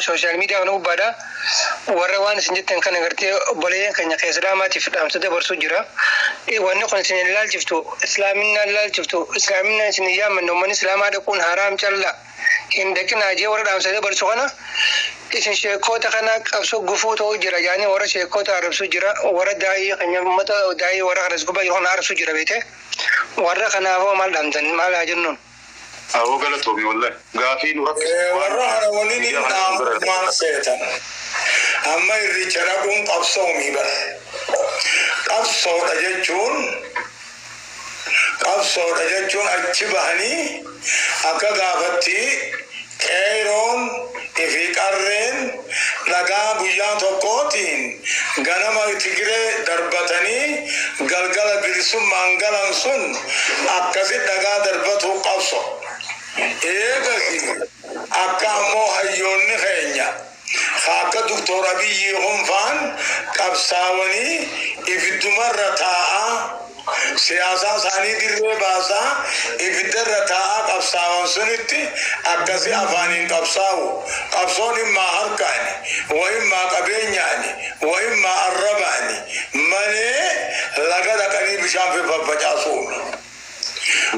Social media kana gubbaadha. Warra waan isin jettan kana gartee obboleeyyan keenya ka Islaamaatiif dhaamsa dabarsuu jira. Wanni kun isin hin ilaalchiftu, Islaaminaa ilaalchiftu, Islaaminaa isin hin yaammanne, uummanni Islaamaa dhaquun haraam calla. Hin dhaqinaa jee warra dhaamsa dabarsu kana isin sheekkoota kana qabsoo gufuu ta'uu jira jaanii warra sheekkoota arrabsuu jira, warra daa'ii keenya uummata daa'ii warra kanas gubbaa jiru kana arrabsuu jira beete. Warra kanaafoo maal dhaamtan, maal haa jennuun? Aboo galatoomi wallahi. Gaafii nu rakkisu waan Warra kana waliin hin miidiyaa kana nu dhaamu bira maal seetan. Amma irricha dhaquun qabsoomii bara. Qabsoodha jechuun achi bahanii akka gaafatti qeeroon ifi qarreen dhagaa guyyaa tokkootiin ganama Tigiree darbatanii galgala bilisummaan galan sun akkasi dhagaa darbatu qabso. Eegasi akka ammoo hayyoonni keenya akka Doktor Abiyyi hunfaan qabsaawanii ibiddumarra taa'aa, siyaasaa isaanii dirree baasaa, ibiddarra taa'aa qabsaawan sunitti akkasi afaaniin qabsaa'u. Qabsoon himmaa harkaani, wa himmaa qabeenyaani, wa himmaa arrabaani malee laga dhaqanii bishaan faffacaasuun.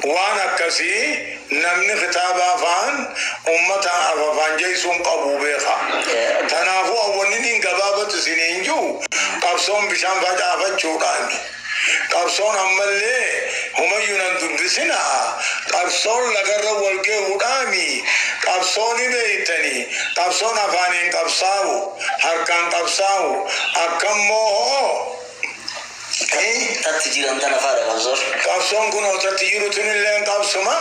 Waan akkasii namni kitaaba afaan ummata afaan jechuun qabu beeka. Kanaafuu awwanni niin gabaabatu isiniin jiru qabsoon bishaan facaafachuudhaan. Qabsoon ammallee humayyuu nan dubbisina, qabsoon lagarra wal ge'uudhaami. Qabsoon ni beeytanii, qabsoon afaaniin qabsaa'u, harkaan qabsaa'u akkammoo hoo. Tatti jiran tana faadha qabsoon. Qabsoon kun otatti jiru tunillee qabsuma.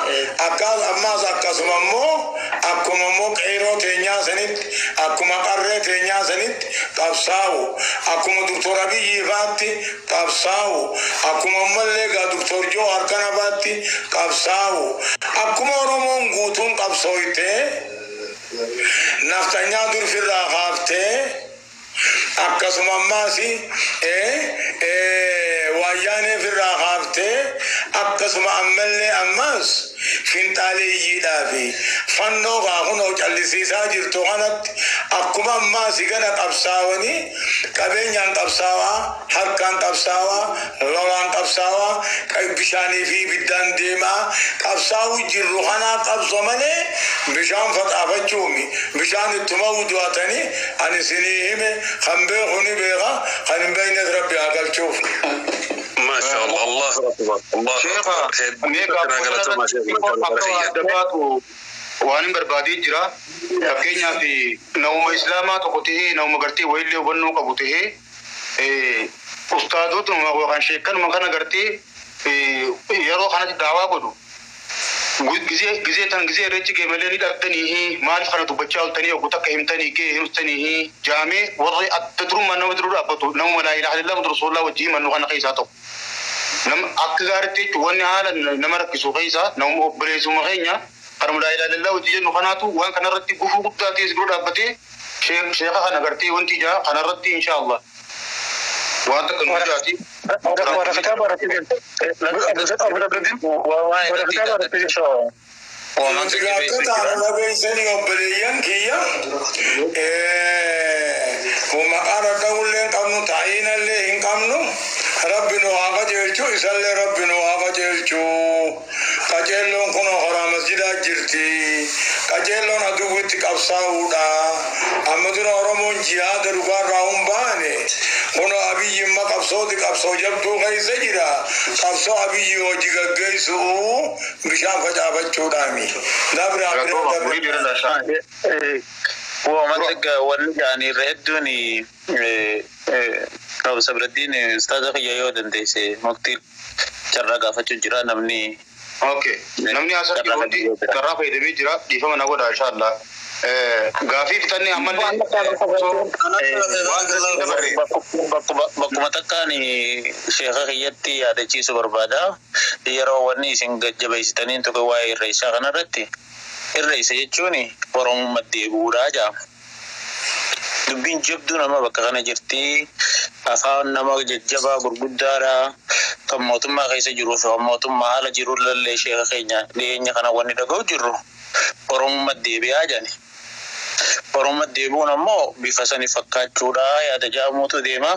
Akkas ammaas akkasuma immoo akkuma immoo qeeroo teenyaa sanitti, akkuma qarree teenyaa sanitti qabsaa'u, akkuma Doktor Abiyyi faatti qabsaa'u, akkuma ammallee gaa Doktor Joo harkana faatti qabsaa'u, akkuma Oromoon guutuun qabsooytee naftanyaa dur firraa kaaftee, akkasuma ammaas waayyaanee firraa kaaftee, akkasuma ammallee ammas finxaaleeyyiidhaa fi fannoo kaa kunoo callisiisaa jirtu kanatti akkuma ammaas gana qabsaawanii, qabeenyaan qabsaawaa, harkaan qabsaawaa, lolaan qabsaawaa, bishaanii fi ibiddaan deemaa qabsaa'uu jirru kanaa qabso malee bishaan faxaafachuumi bishaan ittuma udu'atanii ani isinii hime. Kan beeku ni beeka, kan hin beeknes Rabbi haa galchuuf. ما شاء الله، الله اكبر، الله Sheekha اكبر. Mee gaafota irratti akka waa adda baatu waan hin barbaadee jira. Fakkeenyaaf, namuma Islaamaa tokko tahee, namuma gartee wayillee hubannoo qabu tahee, ustaadotuma yookaan sheekkanuma kana gartee yeroo kanatti daawaa godhu. Gizee gizee tan gizee irreechi ga'e malee ni dhabdanii, maaliif kana dubbachaa ooltanii, oguu takka himtanii ga'e himtanii jaamee warri adda durummaa nama dura dhaabbatu nama laa ilaaha illallah Muhammadu rasuulullah wajjii himannu kana keessaa tokko. Nama akka gaariitti jechuun wanni haala nama rakkisu keessaa nama obboleessuma keenya kanuma laa ilaaha illallah wajjii jennu kanaatu waan kanarratti gufuu guddaa ta'e dura dhaabbatee sheeka kana gartee wanti ijaa kanarratti insha Allah waan takka nu jaati. Warra kitaaba irratti warra kitaaba irratti Nuti gaaffata dhageessanii, obboleeyyan kiyya, maqaa dhadha'ullee hin qabnu, taa'inallee hin qabnu. Rabbi nu haa qajeelchu, isallee Rabbi nu haa qajeelchu. Qajeelloon kun karaa masjidaa jirti. Qajeelloon aduwwitti qabsaa'uudha. Amma dura Oromoon jihaada dhugaarraa hin baane. Kun Abiyyi imma qabsooti qabsoo jabduu keessa jira. Qabsoo Abiyyi hojii gaggeessu bishaan facaafachuudhaami. Dabra bira dabra. Waa wanni jedhanii irra hedduun Qabsa Biraddiin ustaaza kiyya, yoo dandeesse muktii carraa gaafachuu jira namni. Okay. Namni asirratti hundi carraa fayyadamee jira. Dhiifama na godha inshallah. Gaafii fixannee ammallee waan irratti dabarre. Bakkuma takkaan sheeka kiyyatti yaadachiisu barbaada. Yeroo wanni isin gajjabeessitaniin tokko waa'ee irreessaa kanarratti, irreessa jechuun Oromummaa deebi'uudha jedhama. Dubbiin jabduu nama bakka kana jirti. Afaan nama jajjabaa gurguddaadha. Kan mootummaa keessa jiruu fi kan mootummaa haala jiru lallee sheeka keenya dhiyeenya kana wanni dhaga'u jirru Oromummaa deebi'aa jedhani. Oromummaa deebi'uun ammoo bifa sani fakkaachuudha yaada jaamuutu deema.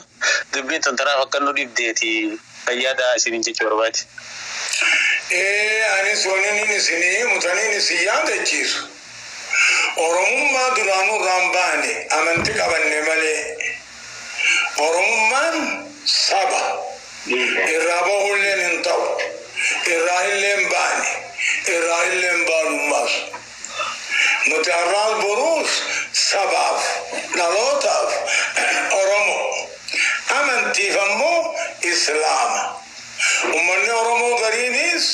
Dubbiin tun tanaaf akka nu dhibdeeti fayyaada isiniin jechuu barbaade. Anis waniin isinii mutaniin isin yaadachiisu. Oromummaa duraanuu irraan baane amanti qabanne malee Oromummaan saba irraa bahulleen hin ta'u irraa illee hin baane irraa illee hin baanummaas. Nuti har'aas boruus sabaaf dhalootaaf Oromo amantiif ammoo Islaama. Uummanni Oromoo gariinis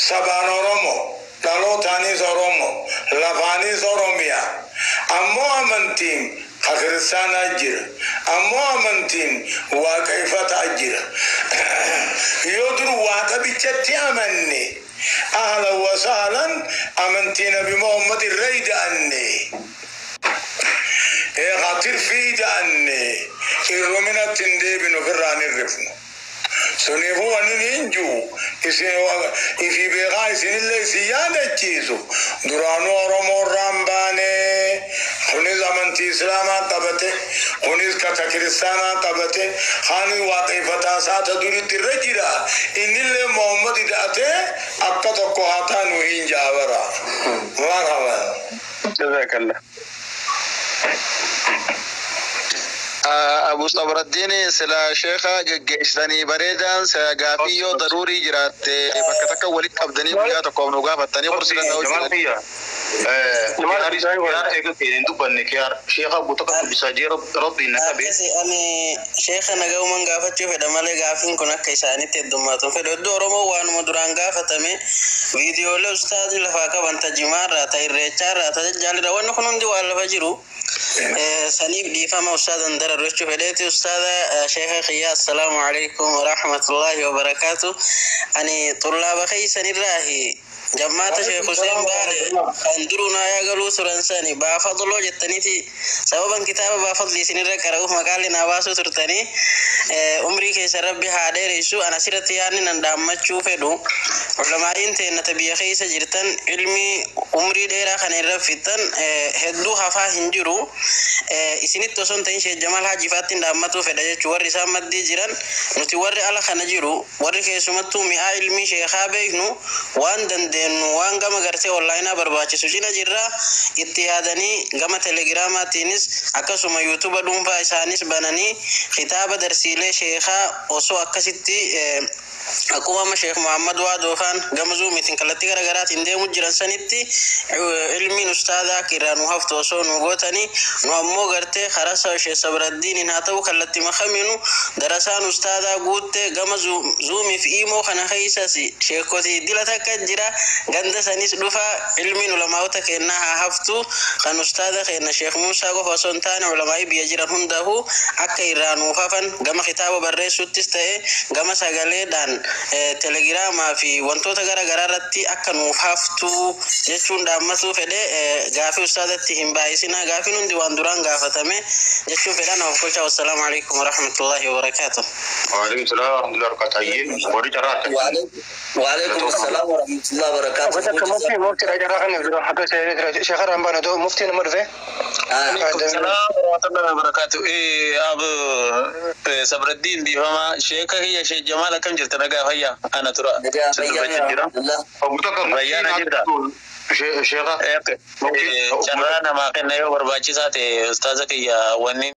sabaan Oromo dhalootaanis Oromo lafaanis Oromiyaa ammoo amantiin ka kiristaanaa jira ammoo amantiin waaqeffataa jira. Yoo dur waaqa bichatti amanne ahlan wa sahlan amantii Nabi Muhammad irra ida'anne. Tirfii ida'anne irruminatti hin deebinu ofirraa hin hirrifnu. Suniifuu wanni hin jiru isin ifi beekaa isinillee isin yaadachiisu duraanuu Oromoo irraan baane kunis amantii Islaamaa qabate kunis kata kiristaanaa qabate kaanis waaqeffataa saata duritti irra jira innillee Muhammad ida'atee akka tokko haa taanu hin jaabara. Marhaban. Jazakallah. Abu Sabraddiin sila sheekha geggeessanii bareedaan gaafii yoo daruurii jiraatte bakka takka walitti qabdanii guyyaa tokkoof nu gaafattanii kursi danda'u Jamal kiyya. Kiyaar eega keenya dubbanne kiyaar sheekha guutuu kan dubbisaa jee rabbiin na qabe. Akkasi ani sheekha nagauman gaafachuu fedha malee gaafiin kun akka isaanitti heddummaatu fedha. Iddoo Oromoo waanuma duraan gaafatame viidiyoolee ustaazii lafaa qaban ta jimaarraa ta irreechaarraa ta jajjaalirraa wanni kun hundi waan lafa jiru. Saniif dhiifama ustaazan dararu jechuu fedheeti ustaaza sheekha kiyya assalaamu alaikum warahmatullaahi wabarakaatu. Ani xullaaba keeysanirraahi jammaata Sheekh Hussein Baale kan duruu naa yaagaluu turan sani baafadloo jettaniiti sababan kitaaba baafadli isinirra qara'uuf maqaalli naa baasuu turtanii umrii keessa rabbi haa dheeressu. Ana asirratti yaadni nan dhaammachuu fedhu ulamaa'iin teennata biyya keessa jirtan ilmi umrii dheeraa kana irra fixxan hedduu hafaa hin jiru isinitti osoo hin ta'in Sheekh Jamaal Haajifaatti hin dhaammatuu fedha jechuu warri isaan maddii jiran nuti warri ala kana jiru warri keessumattuu mi'aa ilmii sheekaa beeknu waan dandeenyu waan gama gartee onlaayinaa barbaachisu cina jirra itti yaadanii gama telegiraamaatiinis akkasuma yuutuuba dhuunfaa isaanis bananii kitaaba darsiilee sheekaa osoo akkasitti akkuma amma Sheekh Muhammad Waadoo faan gama zuumiitiin kallattii garaagaraatiin deemu jiran sanitti ilmiin ustaadaa akka irraa nu haftu osoo nu gootanii nu ammoo gartee karaa Sheekh Sabraddiiniin haa ta'u kallattii makamiinu darasaan ustaadaa guuttee gama zuumii fi iimoo kana keessas sheekotii dila takka jira ganda sanis dhufa ilmiin ulamaa'ota kennaa haa haftu kan ustaada kenna Sheekh Muusaa qofa osoo hin taane ulamaa'ii biyya jiran hundaa'u akka irraa nuuf hafan gama kitaaba barreessuttis ta'e gama sagaleedhaan telegiraamaa fi wantoota gara garaa irratti akka nuuf haftu jechuun dhaammatuu fedhe. Gaafii ustaadatti hin baay'isinaa gaafiin hundi waan duraan gaafatame jechuun fedha naaf kolcha. Wassalaamu alaikum warahmatullaahi wabarakaatu. Waalaikum salaam warahmatullahi wabarakatuh. Warri carraa akka. وعليكم السلام ورحمة الله وبركاته. Akka muftii muftii rajaraa kan dura akka sheekha Rambaan otoo muftii nama dhufe. Alaikum salaam warahmatullahi wabarakatuh. Abu Sabraddiin dhiifama sheeka kiyya Sheekh Jamaal akkam jirta nagaa fayyaa ana tura. Alhamdulillah. Obbo takka Fayyaa jirta. Sheekha. Carraa namaa kenna yoo barbaachisaa ta'e ustaaza kiyya wanni